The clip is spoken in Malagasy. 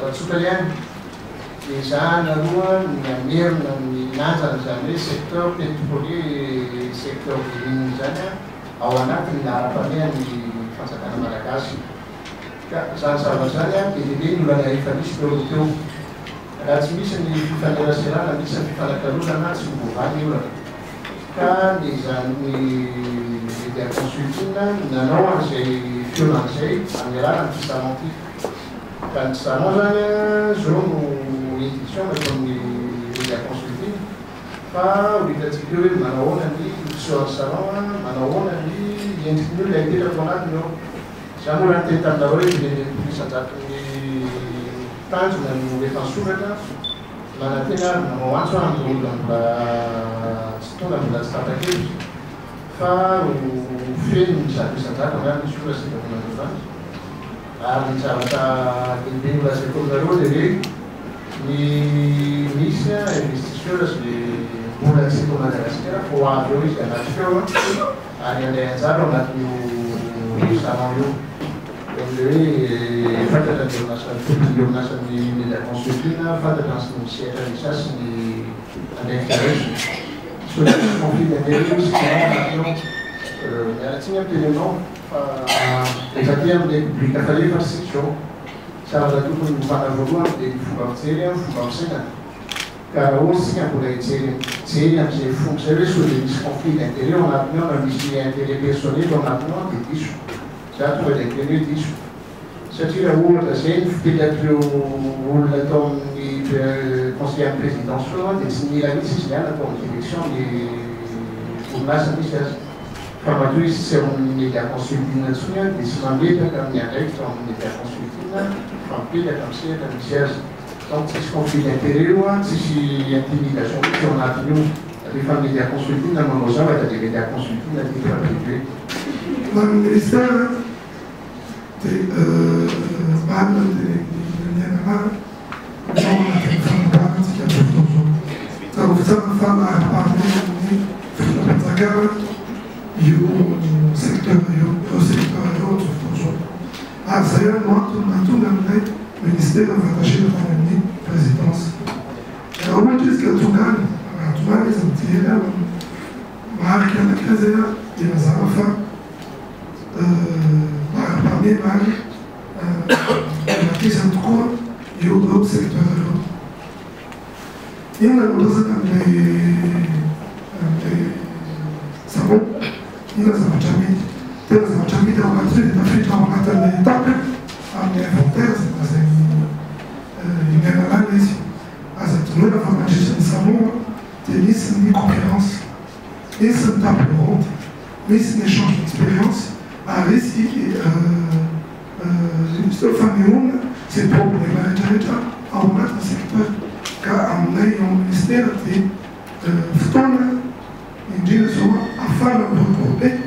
Raha tsotra ihany, ezahana aloha ny hamerina ny lanjan'izany hoe secteur pétrolier et secteur des mines izany ao anatin'ny laharam-pahamehan'ny fanjakana malagasy. Ka izany zavatra izany be dia be ny olana efa nisy teo aloha teo. Raha tsy misy ny fifaneraserana, misy ny fifanakalozana, tsy ho voavaha ny olana. Ka ny izany Media Consulting nanao an'izay fihaonana izay amin'ny alalan'ity salon ity. Ka ny salon izany izao no édition nataon'ny Media Consulting fa ho hitantsika eo hoe manao ahoana ny fisehoan'ny salon, manao ahoana ny endriky ny olona hipetraka ao anatiny ao. Za moa raha niteny taminareo hoe 65% tanjona no efa nisoratra, manantena ary manao antso aho amin'ireo olona mbola tsy tonga, mbola tsy tapa-kevitra fa ho feno ny 100% angamba izy io raha sitrapon'Andriamanitra. Ary ny zavatra lehibe nolazaiko aminareo dia hoe ny misy investisseur izay mbola tsy eto Madagasikara fa ho avy eo izy hanatrika eo ary handray anjara ao anatin'io salon io. Eo amin'ilay hoe fantatra ny orinasa tompon'ny orinasan'ny Media Consulting, fantatra ny sehatra misy azy sy ny andraikitra raisiny. Sao dia misy conflit d'intérêt hoy isika ao anatiny ao. Miala tsiny aho miteny aminao fa efa aty amin'ny Repoblika fahefatra isika izao. Zavatra tokony hovana voalohany dia ny fomba fijery, ny fomba fisainana. Ka raha ohatra isika mbola hijery mijery amin'izay fomba izay hoe sao dia misy conflit d'intérêt ao anatiny ao na misy intérêt personnel ao anatiny ao dia diso. Za tonga dia miteny hoe diso. Satria raha ohatra izay ny fipetrak'ireo olona tao amin'ny conseiller an'ny présidence ireo dia tsy nila mihitsy izy niala tao amin'ny direction ny orinasa misy azy. Fa matoa izy tsy ao amin'ny media consulting intsony dia tsy mametraka ny andraikitra ao amin'ny media consulting fa mipetraka amin'ny sehatra misy azy. Donc tsisy conflit d'intérêt io an, tsisy intimidation mihitsy ao anatin'io. Rehefa media consulting no manao zavatra dia media consulting titre privé. Ho an'ny ministère dia marina ny tenenin'i Niainalala fa ao anatin'ny fanamboarana isika amin'izao fotoana izao. Tsarovy tsara fa laharam-pahamehana ny fitondram-panjakana io secteur io, ireo secteur ireo amin'izao fotoana izao. Ary izay ihany no antony nahatonga an'ilay ministera rattachena tany amin'ny présidence. Raha ohatra izy ka tonga any, raha tonga any izy mijery ary marika anankiray izay dia mazava fa laharam-pahamehana ary imatesany tokoa io ireo secteur ireo. Inona no resaka amin'ilay amin'ilay salon? Inona zavatra amidy? Tena zavatra amidy ao anatin'io dia tafiditra ao anatin'ilay étape amin'ny inventaire izay lazain'i Inianalala izy. Aza adinoina fa mandritra ny salon dia misy ny conférence, misy ny table ronde, misy ny échange d'expérience ary hisy Miseho fanehoana izay problème rehetra rehetra ao anatin'ny secteur ka aminay ao amin'ny ministère dia fotoana indrindra izao ahafahana mi-regrouper.